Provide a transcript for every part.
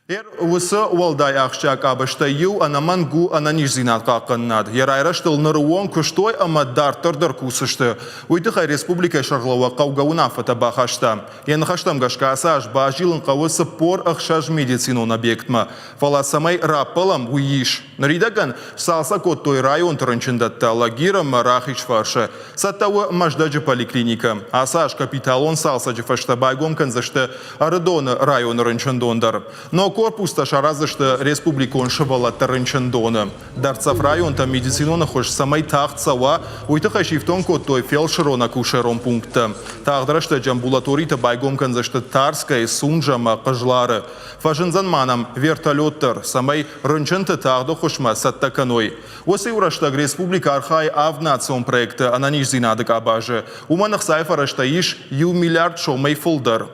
Уыцы уӕлдай ахсджиаг къабӕзтӕй иу ӕнӕмӕнг у ӕнӕниздзинад хъахъхъӕнынад. Йӕ райрӕзтыл ныры онг куыстой ӕмӕ дарддӕр дӕр кусдзысты. Уый тыххӕй республикӕйы сӕргълӕууӕг хъӕугӕ уынаффӕтӕ бахаста. Йӕ ныхӕстӕм гӕсгӕ ацы аз базилын хъӕуы 46 медицинон объектмӕ. Фӕлӕ цӕмӕй раппӕлӕм, уый ис. Ныридӕгӕн сцалцӕг кодтой районты рынчындӕттӕ Лагир ӕмӕ Рахизфарсы. Цӕттӕ у Мӕздӕджы поликлиникӕ. Ацы аз капиталон цалцӕджы фӕстӕ байгом кӕндзысты Ӕрыдоны районы рынчындон дӕр. Ног корпустӕ сараздзысты республикон сывӕллӕтты рынчындоны. Дӕрддзӕф районтӕм медицинон ӕххуыс цӕмӕй тагъд цӕуа, уый тыххӕй сифтонг кодтой фелсырон-акушерон пункттӕ. Тагъд рӕстӕджы амбулаторитӕ байгом кӕндзысты Тарскӕйы, Сунжӕ ӕмӕ Хъызлары. Фӕзындзӕн ма нӕм вертолет дӕр, цӕмӕй рынчынты тагъд ӕххуысмӕ цӕттӕ кӕной. Уыцы иу рӕстӕг республикӕ архайы авд национ проекты ӕнӕниздзинады къабазы. Уымӕн ӕхцайы фӕрӕзтӕ ис иу миллиард сомӕй фылдӕр.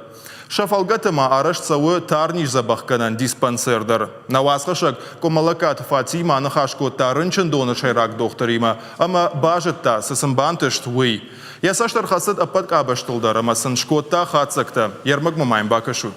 Сӕ фӕлгӕты ма арӕзт цӕуы тарниздзӕбӕхгӕнӕн диспансер дӕр. Нӕ уацхӕссӕг Къуымӕллӕгкаты Фатимӕ аныхас кодта рынчындоны сӕйраг дохтыримӕ ӕмӕ базыдта, цы сын бантыст, уый. Йӕ цӕст ӕрхӕцыд ӕппӕт къабӕзтыл дӕр ӕмӕ сын скодта хатдзӕгтӕ. Йе рмӕгмӕ ма йын бакӕсут.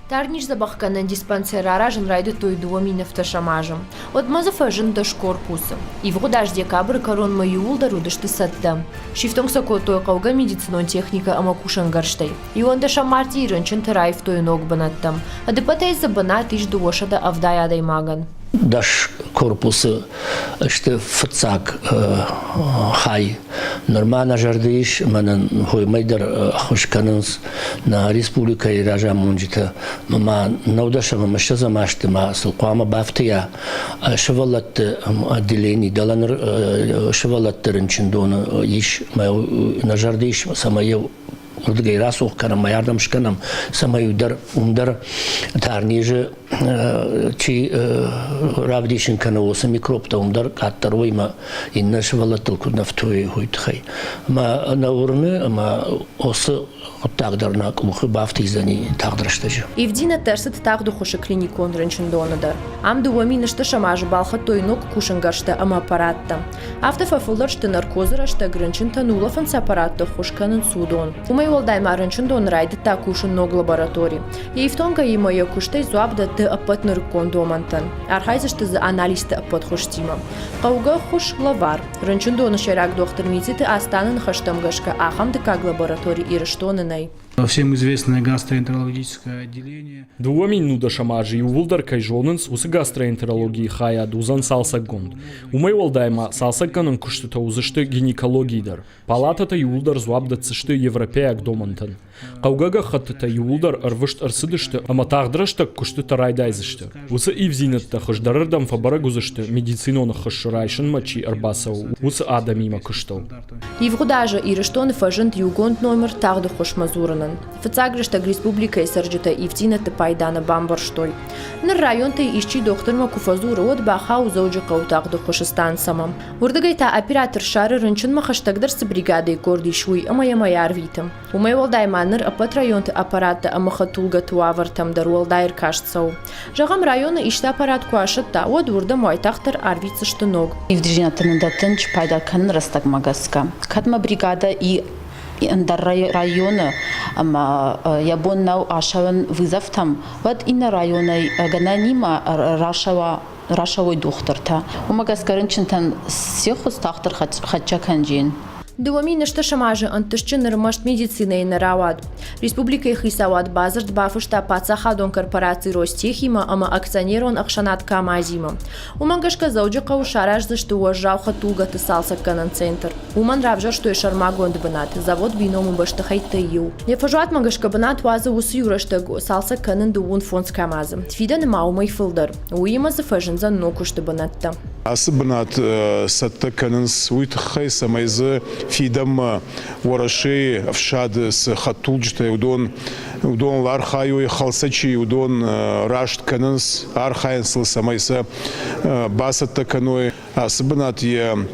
Тарниздзӕбӕхгӕнӕн диспансер аразын райдыдтой 2010 азы. Уӕдмӕ дзы фӕзынд дӕс корпусы. Ивгъуыд аз декабры кӕронмӕ иууылдӕр уыдысты цӕттӕ. Сифтонг сӕ кодтой хъӕугӕ медицинон техникӕ ӕмӕ кусӕнгӕрзтӕй. Иуӕндӕсӕм мартъийы рынчынты раивтой ног бынӕттӕм. Ӕдыппӕтӕй дзы бынат ис 270 адӕймагӕн. Дӕс корпусы сты фыццаг хай. Нырма нӕ зӕрды ис, мӕнӕн хоймӕй дӕр ӕххуыс кӕнынц нӕ республикӕйы разамонджытӕ ма нӕудӕсӕм ӕмӕ ссӕдзӕм азты ма сыл хъуамӕ бафтыйа сывӕллӕтты отделени, дӕлӕ ныр сывӕллӕтты рынчындоны ис, нӕ зӕрды ис, цӕмӕй уырдыгӕй рацух кӕнӕм, ма ардӕм скӕнӕм, цӕмӕй дӕр уым дӕр тарнизы чи равдисын кӕны, уыцы микробтӕ уым дӕр къаддӕр уой ӕмӕ иннӕ сывӕллӕттыл куыд нӕ фтуой, уый тыххӕй. Ӕмӕ нӕ уырны, ӕмӕ уыцы хъуыддаг дӕр нӕ къухы бафтидзӕни тагъд рӕстӕджы. Ивдзинӕдтӕ ӕрцыд тагъд ӕххуысы клиникон рынчындоны дӕр. Ам 2010 азы балхӕдтой ног кусӕнгӕрзтӕ ӕмӕ аппараттӕ. Афтӕ фӕфылдӕр сты наркозы рӕстӕг рынчынтӕн улӕфӕн цы аппаратты ӕххуыс кӕнынц, уыдон. Уымӕй уӕлдай ма рынчындоны райдыдта кусын ног лаборатори. Йӕ ифтонгӕимӕ йӕ куыстӕй дзуапп дӕтты ӕппӕт нырыккон домӕнтӕн. Архайдзысты дзы анализты ӕппӕт хуызтимӕ. Хъӕугӕ ӕххуыс лӕвар. Рынчындоны сӕйраг дохтыр Мититы Астаны ныхӕстӕм гӕсгӕ ахӕм дыккаг лаборатори Ирыстоны нӕй. Всем известное гастроэнтерологическое отделение. 2010 азы иууылдӕр кӕй зонынц, уыцы гастроэнтерологийы хайад уыдзӕн цалцӕггонд. Уымӕй уӕлдай ма цалцӕггӕнӕн куыстытӕ уыдзысты гинекологийы дӕр. Палатӕтӕ иууылдӕр дзуапп дӕтдзысты европӕйаг домӕнтӕн. Хъӕугӕ гӕххӕттытӕ иууылдӕр ӕрвыст ӕрцыдысты ӕмӕ тагъд рӕстӕг куыстытӕ райдайдзысты. Уыцы ивдзинӕдтӕ хуыздӕрырдӕм фӕбӕрӕг уыдзысты, медицинон ӕххуыс райсынмӕ чи ӕрбацӕуы, уыцы адӕмимӕ куыстыл. Ивгъуыд азы Ирыстоны фӕзынд иугонд номыр тагъд ӕххуысмӕ дзурынӕн. Фыццаг рӕстӕг республикӕйы цӕрджытӕ ивддзинӕдты пайда нӕ бамбӕрстой. Ныр районтӕй исчи дохтырмӕ куы фӕдзуры, уӕд бахауы Дзӕуджыхъӕуы тагъд ӕххуысы станцӕмӕ. Уырдыгӕй та оператор ссары рынчынмӕ хӕстӕгдӕр цы бригадӕйы къорд ис, уый ӕмӕ йӕм ӕй арвиты. Уымӕй уӕлдай ма ныр ӕппӕт районты аппараттӕ ӕмӕ хӕдтулгӕты уавӕртӕм дӕр уӕлдай ӕркаст цӕуы. Зӕгъӕм, районы исты аппарат куы асӕтта, уӕд уырдӕм уайтагъддӕр арвитдзысты ног. Ивддзинӕдтӕ нын дӕттын спайда кӕнын рӕстӕгмӕ гӕсгӕ. Кӕд мӕ бригадӕ и ӕндӕр районы ӕмӕ йӕ бон нӕу ацӕуын вызовтӕм, уӕд иннӕ районӕй гӕнӕнимӕ рацӕуа рацӕуой дохтыртӕ. Уымӕ гӕсгӕ рынчынтӕн се ххуыс тагъддӕр хӕццӕ кӕнджын. 2010 азы ӕнтыстджын ӕрмӕст медицинӕйы нӕ рауад. Республикӕйы хицауад бадзырд бафыста паддзахадон корпораци Ростехимӕ ӕмӕ акционерон ӕхсӕнад КАМАЗ-имӕ. Уымӕ гӕсгӕ Дзӕуджыхъӕуы сараздзысты уӕззау хӕдтулгӕты цалцӕггӕнӕн центр. Уымӕн равзӕрстой сӕрмагонд бынат, завод Бином-ы бӕстыхӕйттӕй иу. Йӕ фӕзуатмӕ гӕсгӕ бынат уадзы уыцы иу рӕстӕг цалцӕг кӕнын дыууын фондз КАМАЗ-ы. Фидӕны ма уымӕй фылдӕр. Уыимӕ дзы фӕзындзӕн ног куысты бынӕттӕ. Ацы бынат цӕттӕ кӕнынц уый тыххӕй, цӕмӕй дзы фидӕнмӕ Уӕрӕсейы ӕфсады цы хӕдтулджытӕ, уыдон уыдоныл архайой, хӕлцӕ уыдон раст кӕнынц, архайынц сыл, цӕмӕй сӕ бацӕттӕ кӕной. Ацы бынат йӕ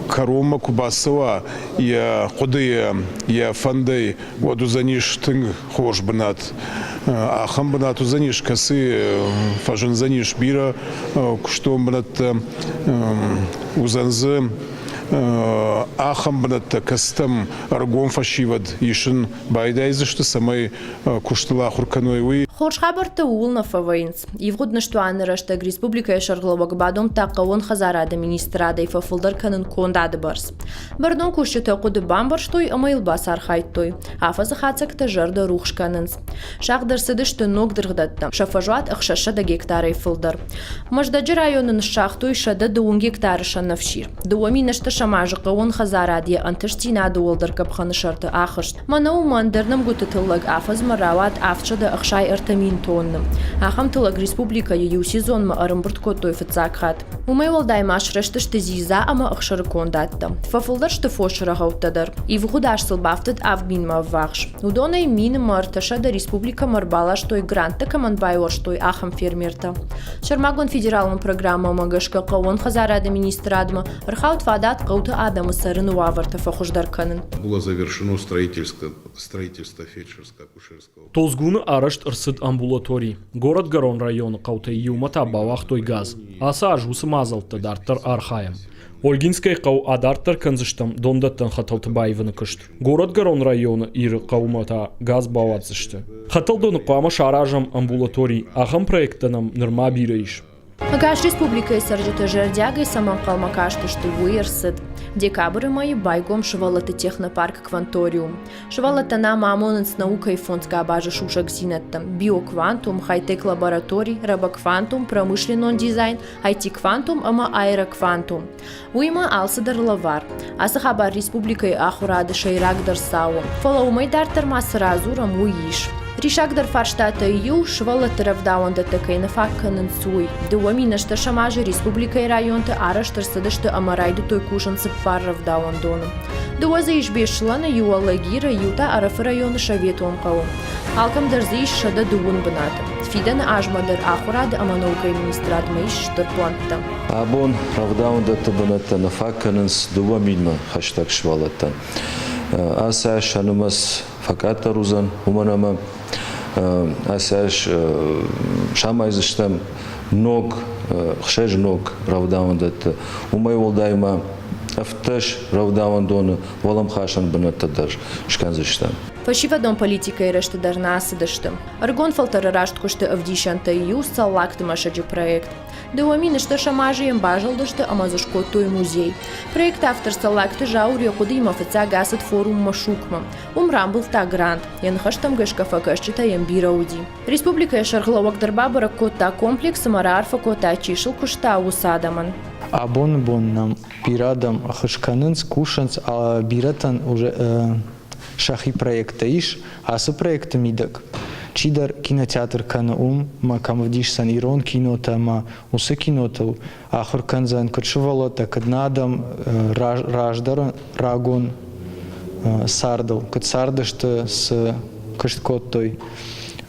кӕронмӕ куы бацӕуа, йӕ хъуыдыйӕ, йӕ фӕндӕй, уӕд уыдзӕнис тынг хорз бынат. Ахӕм бынат уыдзӕнис, кӕцы фӕзындзӕнис бирӕ куыстон бынӕттӕ, уыдзӕн дзы. ахӕм бынӕттӕ, кӕцытӕм ӕрыгон фӕсивӕд исын байдайдзысты, цӕмӕй куыстыл ахуыр кӕной, уый. Хорз хабӕрттӕ ууыл нӕ фӕвӕййынц. Ивгъуыд ныстуаны рӕстӕг республикӕйы сӕргълӕууӕг бадомдта хъӕууон хӕдзарады министрадӕй фӕфылдӕр кӕнын кондады бӕрц. Бӕрнон кусджытӕ хъуыды бамбӕрстой ӕмӕ йыл бацархайдтой. Афӕдзы хатдзӕгтӕ зӕрдӕ рухс кӕнынц. Сагъд ӕрцыдысты ног дыргъдӕттӕ, сӕ фӕзуат 600 гектарӕй фылдӕр. Мӕздӕджы районы ныссагътой 102 гектары сӕнӕфсир. 2000 ӕстӕсӕм азы хъӕууон хӕдзарад йӕ ӕнтыстдзинады уӕлдӕр къӕпхӕны сӕрты ахызт. Мӕнӕуы ӕндӕр нӕмгуыты тыллӕг афӕдзмӕ рауад 763 000 тонны. Ахӕм тыллӕг республикӕйы иу сезонмӕ ӕрӕмбырд кодтой фыццаг хатт. Уымӕй уӕлдай ма сырӕзтысты дзидза ӕмӕ ӕхсыры кондадтӕ. Фӕфылдӕр сты фосы рӕгъӕуттӕ дӕр. Ивгъуыд аз сыл бафтыд 7 000-мӕ ӕввахс. Уыдонӕй 1000 ӕмӕ 300 республикӕмӕ ӕрбаластой гранттӕ кӕмӕн байуӕрстой, ахӕм фермертӕ. Сӕрмагонд федералон программӕмӕ гӕсгӕ хъӕууон хӕдзарады министрадмӕ ӕрхауд фадат хъӕуты адӕмы цӕрыны уавӕртӕ фӕхуыздӕр кӕнын. Было завершено строительство фельдшерско-акушерского. Толдзгуны арӕзт ӕрцыд амбулатори. Горӕтгӕрон районы хъӕутӕй иумӕ та бауагътой газ. Ацы аз уыцы мадзӕлттӕ дарддӕр архайӕм. Ольгинскӕйы хъӕу адарддӕр кӕндзыстӕм дондӕттӕн хӕтӕлты баивыны куыст. Горӕтгӕрон районы Иры хъӕумӕ та газ бауадздзысты. Хӕтӕлдоны хъуамӕ саразӕм амбулатори. Ахӕм проекттӕ нӕм нырма бирӕ ис. Ӕгас республикӕйы цӕрджытӕ зӕрдиагӕй цӕмӕ ӕнхъӕлмӕ кастысты, уый ӕрцыд. Декабры мӕйы байгом сывӕллӕтты технопарк «Кванториум». Сывӕллӕттӕ нӕм амонынц наукӕйы фондз къабазы сусӕгдзинӕдтӕ: биоквантум, хай-тек лаборатори, робоквантум, промышленнон дизайн, IT-квантум ӕмӕ аэроквантум. Уыимӕ алцыдӕр лӕвар. Ацы хабар республикӕйы ахуырады сӕйрагдӕр цауы. Фӕлӕ уымӕй дарддӕр ма цы радзурӕм, уый ис. Риссагдӕр фарстатӕй иу, сывӕллӕтты рӕвдауӕндӕттӕ кӕй нӕ фаг кӕнынц, уый. 2008 азы республикӕйы районты арӕзт ӕрцыдысты ӕмӕ райдыдтой кусын цыппар рӕвдауӕндоны. Дыууӕ дзы ис Беслӕны, иу Алагиры, иу та Ӕрӕфы районы Советон хъӕуы. Алкӕм дӕр дзы ис 130 бынаты. Фидӕны азмӕ дӕр ахуырады ӕмӕ наукӕйы министрадмӕ ис стыр плӕнттӕ. Абон рӕвдауӕндӕтты бынӕттӕ нӕ фаг кӕнынц 2 минмӕ хӕстӕг сывӕллӕттӕн. Ацы аз сӕ нымӕц фӕкъаддӕр уыдзӕн, уымӕн ӕмӕ ацы аз самайдзыстӕм ног, хсӕз ног рӕвдауӕндӕтты. Уымӕй уӕлдай ма 17 рӕвдауӕндоны уӕлӕмхасӕн бынӕттӕ дӕр скӕндзыстӕм. Фӕсивӕдон политикӕйы рӕзты дӕр нӕ ацыдысты. Ӕрыгон фӕлтӕры раст куысты ӕвдисӕнтӕй иу Цӕллагты мӕсыджы проект. 2008 азы йӕм базылдысты ӕмӕ дзы скодтой музей. Проекты автор Цӕллагты Зауыр йӕ хъуыдыимӕ фыццаг ацыд форум Машукмӕ. Уым рамбылдта грант. Йӕ ныхӕстӕм гӕсгӕ фӕкӕсджытӕ йӕм бирӕ уыди. Республикӕйы сӕргълӕууӕг дӕр бабӕрӕг кодта комплекс ӕмӕ раарфӕ кодта, чи сыл куыста, уыцы адӕмӕн. Абоны бон нӕм бирӕ адӕм ӕххуыс кӕнынц, кусынц, бирӕтӕн уже сӕхи проекттӕ ис. Ацы проекты мидӕг чидӕр кинотеатр кӕны уым ӕмӕ кӕм ӕвдисдзӕн ирон кинотӕ ӕмӕ уыцы кинотыл ахуыр кӕндзӕн куыд сывӕллӕттӕ, куыд нӕ адӕм раздӕры рагон цардыл, куыд цардысты, цы куыст кодтой.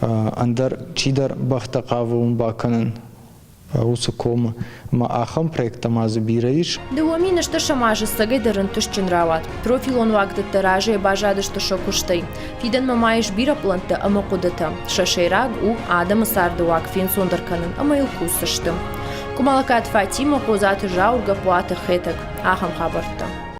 Ӕндӕр чидӕр бӕхтӕ хъавы уым бакӕнын уыцы комы. Ӕмӕ ахӕм проекттӕ ма дзы бирӕ ис. 2008 азы цӕгӕй дӕр ӕнтыстджын рауад. Профилон уагдӕттӕ разӕй баззадысты сӕ куыстӕй. Фидӕнмӕ ма ис бирӕ пълӕнттӕ ӕмӕ хъуыдытӕ. Сӕ сӕйраг у адӕмы царды уаг фенцондӕр кӕнын ӕмӕ йыл кусдзысты. Къуымӕлӕгкаты Фатимӕ, Хъодзаты Зауыр, Гаппуаты Хетӕг. Ахӕм хабӕрттӕ.